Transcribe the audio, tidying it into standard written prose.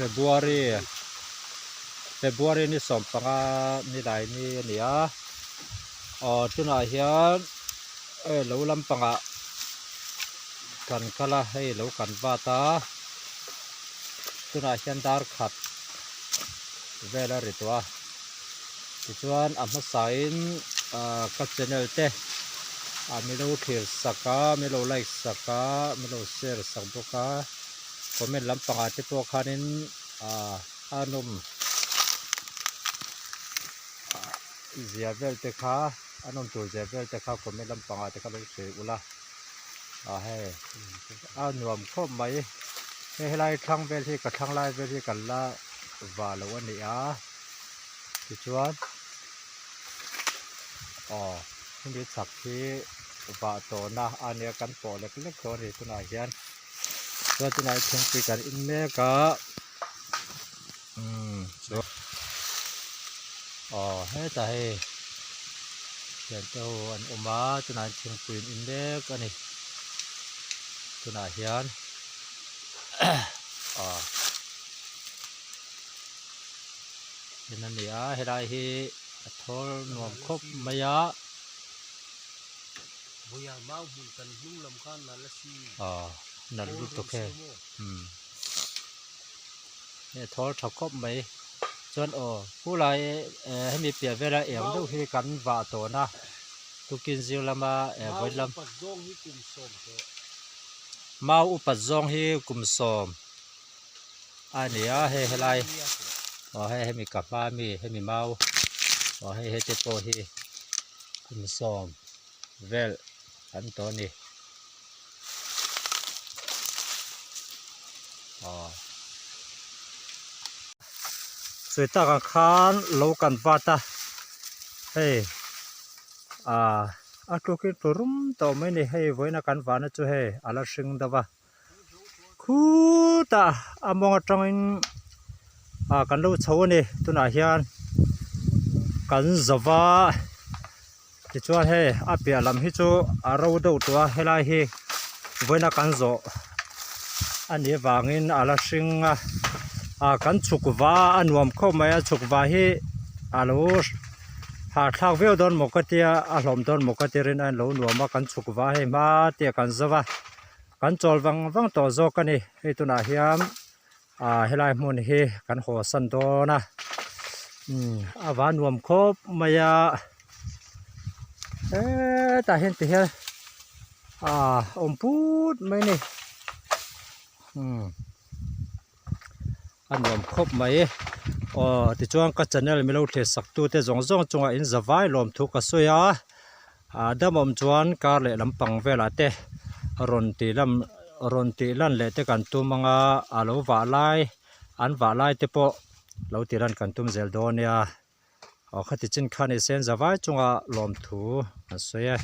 February February ni 15 ni lai ni a ni a aw tunah hian hei lo lampangah kan kal a hei lo kan vat a tunah hian dar khat vel a ri tawh a tichuan a hmasain ah ka channel te ah min lo thlir sak a min lo like sak a min lo share sak bawk a comment lampangah te pawh khanin ah a nawm ah zia vel te kha a nawm tur zia vel te kha comment lampangah te kha lo sawi ula ah hei a nuam khawp mai hei helai thlang vel hi ka thlang lai vel hi kan la vah loh a ni a tichuan aw hemi chhak hi vah tawhna a nia kan pawh lek lek tawh a ni tunah hian chuan tunah hian thingpui kan in mek a umm chuan aw hetah hei thiante ho an awm a tunah hian thingpui an in mek a ni tunah hian aw. En a ni a helai hi a thawl nuam khawp mai a. Vawiah mau hmun kan hnung lam khan nal a si. Aw nal lutuk he umm hei a thawl tha khawp mai chuan aw khulai eh hemi piah vela eng deuh hi kan vah tawn a tukin zir lama eh vawi lam. Mau upat zawng hi kum sawm tawh. Mau upat zawng hi kum sawm. A ni a hei helai aw hei hemi ka hma ami hemi mau aw hei hete pawh hi kum sawm vel an tawh a ni aw sawi tak ang khan lo kan vat a hei ah a tlukin tlu rum tawh mai a ni hei vawiina kan vahna chu hei a la hring deuh a. Khutah a mawng atangin ah kan lo chho a ni tunah hian kan zo va tichuan hei a piah lam hi chu a ro deuh tawh a helai hi vawiina kan zawh a nih avangin a la hring a ah kan chhuk va a nuam khawp mai a chhuk va hi a lo hahthlak viau dawn maw ka tia a hlawm dawn maw ka ti rin a lo nuam a kan chhuk va hei hma te kan zo va. Kan chawl vang vang tawh zawk a ni hei tunah hian ah helai hmun hi kan haw san dawn a umm a van nuam khawp mai a hetah hian ti hian ah awm put mai a ni umm a nuam khawp mai aw tichuan ka channel milo thlir sak tu te zawng zawng chungah in zavai lawm thu ka sawi a. Ah dam awm chuan kar leh lampang velah te rawn tih lam rawn tih lan leh te kan tum anga a lo vah lai an vah lai te pawh lo tih lan kan tum zel dawn nia aw khati chin kha ni sen zavai chunga lawmthu an sawi e.